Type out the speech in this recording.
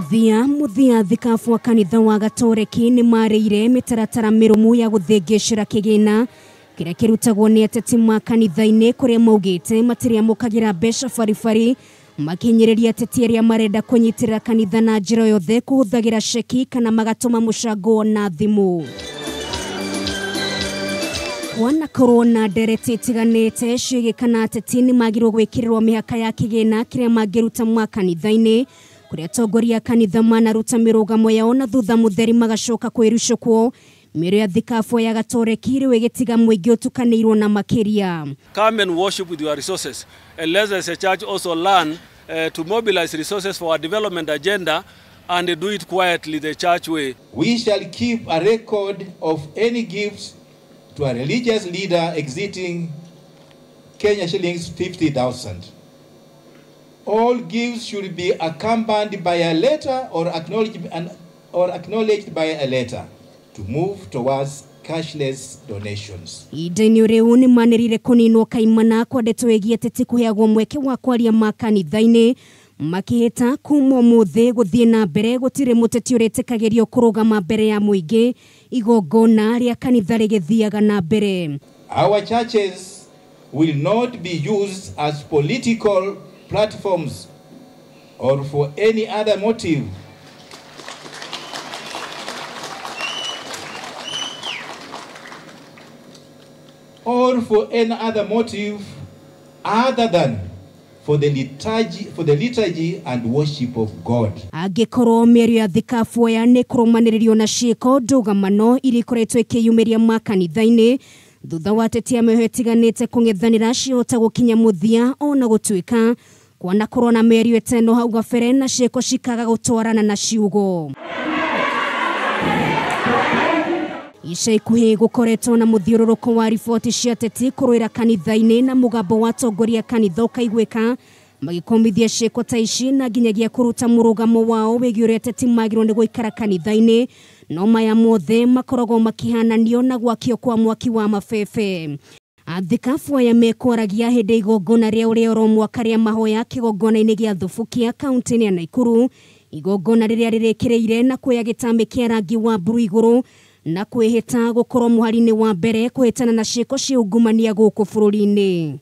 Muthia thikabu wa kanitha wa Gatoreki nĩ marĩire mĩtaratara mĩrũmu ya gũthĩngĩcĩra kĩgĩna kĩrĩa kĩrutagwo nĩ ateti ma kanitha-inĩ kũrĩa maugĩte matirĩamũkagĩra mbeca baribari makinyĩrĩria ateti arĩa marenda kũnyitĩrĩra kanitha na njĩra yothe kũhũthagĩra ceki kana magatũma mũcango na thimũ. Wanakorwo na ndereti itiganĩte ciĩgiĩ kana ateti nĩ magĩrĩirwo gwĩkĩrĩrwo mĩhaka ya kĩgĩna kĩrĩa mangĩruta ma kanitha-inĩ kũrĩa atongoria a kanitha manaruta mĩrũgamo yao na thutha mũtheri magacoka kwĩrucũkwo. Mĩario ya thikabu ya Gatoreki rĩu ĩgĩtiga mũingĩ ũtukanĩirwo na makĩria. Come and worship with your resources and let us as a church also learn to mobilize resources for our development agenda and do it quietly the church way. We shall keep a record of any gifts to a religious leader exceeding Kenya shillings 50,000. All gifts should be accompanied by a letter or acknowledged by a letter to move towards cashless donations. Ihinda-inĩ rĩu nĩ manĩrĩire kũninwo kaimana kwa ndeto ĩgiĩ ateti kũheagwo mweke wa kwaria makanitha-inĩ makĩhĩta kuma ũmũthĩ gũthiĩ na mbere gũtirĩ mũteti ũrĩtĩkagĩrio kũrũgama mbere ya mũingĩ igongona rĩa kanitha rĩgĩthiaga na mbere. Our churches will not be used as political platforms or for any other motive. Or for any other motive other than for the liturgy and worship of God. Angĩkorwo mĩario ya thikabu aya nĩ kũrũmanĩrĩrio na ciĩko ndũgamano iria ikoretwo ikĩyumĩria makanitha-inĩ thutha wa ateti a mĩoyo ĩtiganĩte kũng'ethanĩra ciahota gũkinya mũthia ona gũtuĩka kwanakorwo na mĩario ĩteno hau gabere na ciĩko cikaga gũtwarana na ciugo. Ica ikuhĩ gũkoretwo na mũthiũrũrũko wa riboti cia ateti kũrũĩra kanitha-inĩ na mũgambo wa atongoria kanitha ũkaiguĩka magĩkomithia ciĩko ta ici na nginyagia kũruta mũrũgamo wao wĩgiĩ ũrĩa ateti magĩrĩirwo nĩ gũikara kanitha-inĩ no maya mothe makoragwo makĩhananio na gwakio kwa mwaki wa mabebe. Athikabu aya mekwaragia hĩndĩ igongona rĩa ũrĩa oro mwaka rĩa mahoya kĩgongona-inĩ gĩa Thubukia kaunti-inĩ ya Naikuru, igongona rĩrĩa rĩrĩkĩrĩire na kuoya gĩtambĩ kĩa rangi wa mburu igũrũ na kwĩhĩta gũkorwo mũhari-inĩ wa mbere kũhĩtana na ciĩko cia ungumania gũkũ bũrũri-inĩ.